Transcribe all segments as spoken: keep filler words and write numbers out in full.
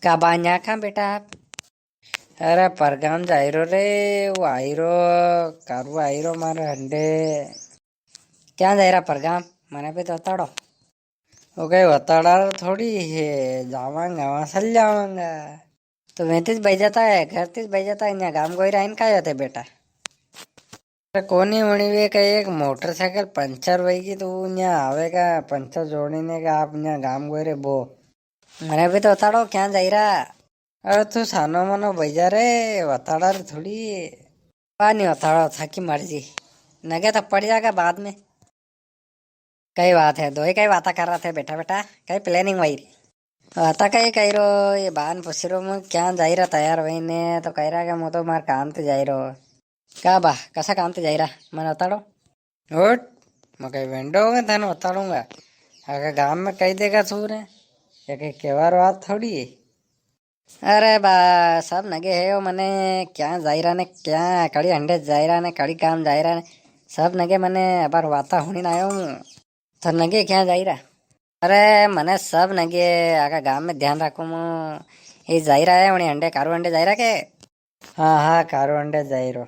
का बा, न्या कां बेटा आप? अरे, परगाम जाई रो रे, वो आई रो, कारू आई रो मारे हंडे। क्यां जाई रा परगाम? मने भी तो बताड़ो। वो कई बताड़ा थोड़ी है, जावांगा, वहां चल जावांगा। तो वेंतीस बज जाता है, घर तीस बज जाता है, यहाँ गाम गोई रा इनका ही होते बेटा। अरे कोनी वणी वे का एक मोटरसाइकिल पंचर वई गी तो वो न्या आवेगा पंचर जोड़ी ने का आप न्या गाम गोई रे बो। मने भी तो बताड़ो क्यां जाई रा। अरे तू सानो मनो बैजा रे, बताड़ा रे थोड़ी। बा नी बताड़ो, थाकी मर्जी। नगे तो पड़ जागा बाद में। कई बात है, दोई कई बाता कर रहा थे बेटा, बेटा, कई प्लानिंग वई री। बाता कई कई रो, ये बान पूछ रो, मु क्यां जाई रा तैयार वई ने, तो कई रा के मु तो मार काम ते जाई रो। का बा, कसा काम ते जाई रा, मने बताड़ो। उठ, मैं कई वेंडो होगा, थाने बताड़ूंगा। आगे गाम में कई देगा तू रे, ये कई केवार बात थोड़ी है। अरे बा, सब नगे है यो मने, क्यां जाई रा ने, क्यां कड़ी हंडे जाई रा ने, कड़ी काम जाई रा ने, सब नगे मने अबार वाता हुणी ना आयो हूँ। तो नगे क्यां जाई रा? अरे मने सब नगे, आखा गाम में ध्यान राखू मु। ये जाई रा है, वणी हंडे, कारू हंडे जाई रा के? हाँ, हाँ, कारू हंडे जाई रो।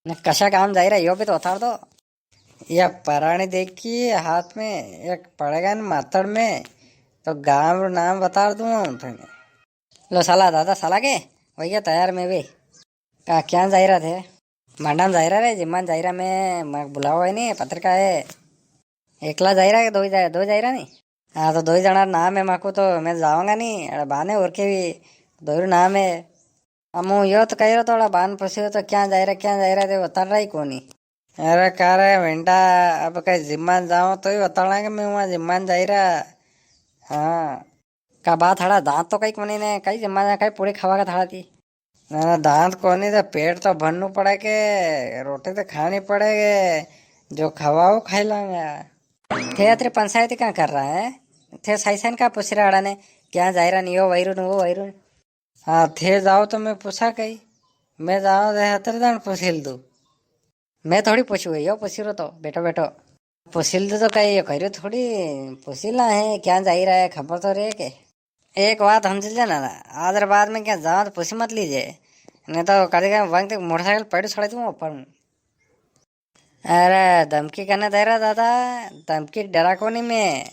ने कशा काम जाई रा, यो भी तो बताड़ दो। या पराणी देखी हाथ में, एक पड़ेगा न माथड़ में, तो गाम रो नाम बताड़ दूंगा हूँ थाने। लो साला, दादा साला के, वई गया तैयार में भी। का, क्यां जाई रा थे? मांडा में जाई रा रे, जिम्मान जाई रा मैं, मैं बुलावा है नी, पत्रिका है। एकला जाई रा के दो ही जाई, दो जाई रा नी? हाँ, तो दो ही जणा रा नाम है माकू, तो मैं जावांगा नी, अरे बाने और के भी दो ही नाम है। अब मु यो तो कही रहा, थोड़ा बान पूछियो तो क्यां जाई रा, क्यां जाई रा, ते बताड़ रा ही कोनी। अरे का रे वेंडा, अब कई जिम्मान जाओ तो ही बताड़ा के मैं वहां जिम्मान जाई रा। हाँ। का बा, थाड़ा दांत तो कई कोनी ने, कई जिम्मान जा, कई पूरी खावा का थाड़ा थी। ना, ना, दांत कोनी तो पेट तो भरनू पड़े के, रोटी तो खानी पड़े के, जो खावा वो खाई लांगा। थे अतरी पंचायती का कर रहा है? थे साइसन का पूछ रहा ने, क्यां जाई रा नी, यो वैरू न वो वैरू न। हाँ, थे जाओ तो मैं पूछा कई, मैं जाओ दे हतर दान पूछिल दू। मैं थोड़ी पूछू, यो पूछी रो तो, बैठो बैठो। पूछिल दू तो कई, यो करियो थोड़ी, पूछिला है, क्यां जाई रा है, खबर तो रे के। एक बात समझ लेना, आज रे बाद में क्यां जाओ तो पूछी मत लीजे, नी तो कदी का वक्त मोटरसाइकिल पड़ी छोड़ दूंगा ऊपर में। अरे, धमकी कने दे रहा दादा? धमकी डरा कोनी मैं।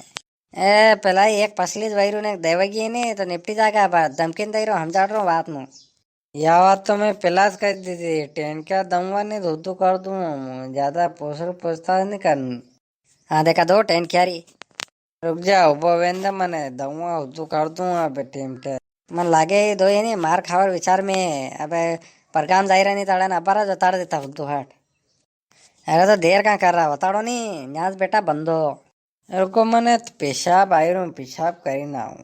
ए, पेला ही एक पसली ज वैरू ने देवेगी नी, तो निपटी जागा बात। धमकी नी दे रहा, हमजाड़ रहा बात नू। या बात तो मैं पेला ज कह दी थी, टेन क्या दूंगा नी, धुद्धू कर दूंगा मैं। ज्यादा पूछ, पूछताछ नी करनी। हाँ, देखा दो टेन क्या री। रुक जा, उबो वेंदे, मने दऊंगा, हुद्दू कर दूंगा अबे टेम टेम। मन लागे ये दो ही नी मार खावर विचार में। अबे परगाम जाई रहा नी ताड़ा ना, अबारा जो ताड़ देता हुद्दू हाट। अरे तो देर का कर रहा, बताड़ो नी, न्याज बेटा बंदो। रुको, मने तो पेशाब आई रू, पेशाब करी ना आऊं।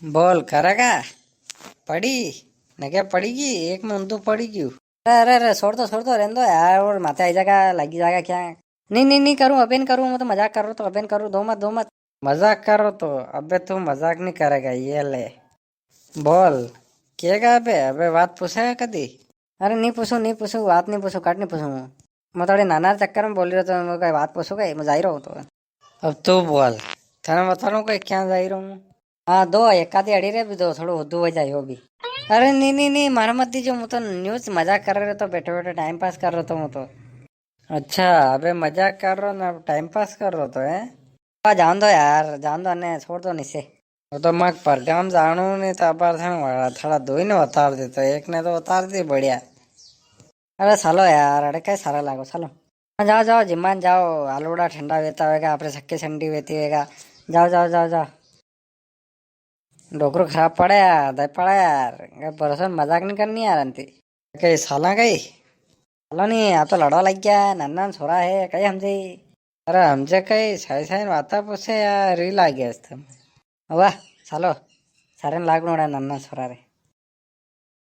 बोल, करेगा? पड़ी? न क्या पड़ी गई? एक में ऊंधू पड़ी गयू। अरे, अरे, अरे, छोड़ दो, छोड़ दो, रहने दो यार, और माथे आई जागा, लगी जागा क्या? नी, नी, नी करूँ, अबे नी करूँ, मैं तो मजाक कर रहा तो, अबे नी करूँ, दो मत, दो मत। मजाक कर रहा तो, अबे तू मजाक नी करेगा, ये ले। बोल, केगा अबे, अबे बात पूछेगा कदी? अरे नी पूछू, नी पूछू, बात नी पूछू, कट नी पूछू। मैं थोड़े नाना रे चक्कर में बोली रहा तो, मैं कई बात पूछू कई, मैं जाई रहा हूँ तो। अब तू बोल, थाने बताऊँ कई क्या जाई रहा हूँ? हाँ, दो, एक आधी अड़ी रे भी दो, थोड़ो हुद्दू हो जाए हो भी। अरे नी, नी, नी, मार मत दीजो, मैं तो न्यूज मजाक कर रहे तो, बैठे बैठे टाइम पास कर रहा तो मैं तो। अच्छा, अबे मजाक कर रहा ना, अब टाइम पास कर रहा तो है? आ, जान दो यार, जान दो ने, छोड़ दो नीचे। वो तो मैं परगाम जानू नी, तो अबार थाने वाला थोड़ा दो ही ने उतार देता, एक ने तो उतार दी, बढ़िया। अरे सालो यार, अरे कई सारा लागो, सालो। हाँ, जाओ, जाओ, जिमान जाओ, आलूड़ा ठंडा वेता होएगा, आपरे सक्के संडी वेती होएगा। जाओ, जाओ, जाओ, जाओ। डोकरो खराब पड़े यार, दे पड़े यार, कई भरोसा मजाक नी करनी यार अंती। कई साला कई? साला नी, आ तो लड़वा लग गया, नन्ना छोरा है, कई हमजे। अरे हमजे कई, साई साई वाता पूछे यार, री लाग गया इस तो। वाह, सालो, सारे लागणोड़ा नन्ना छोरा रे।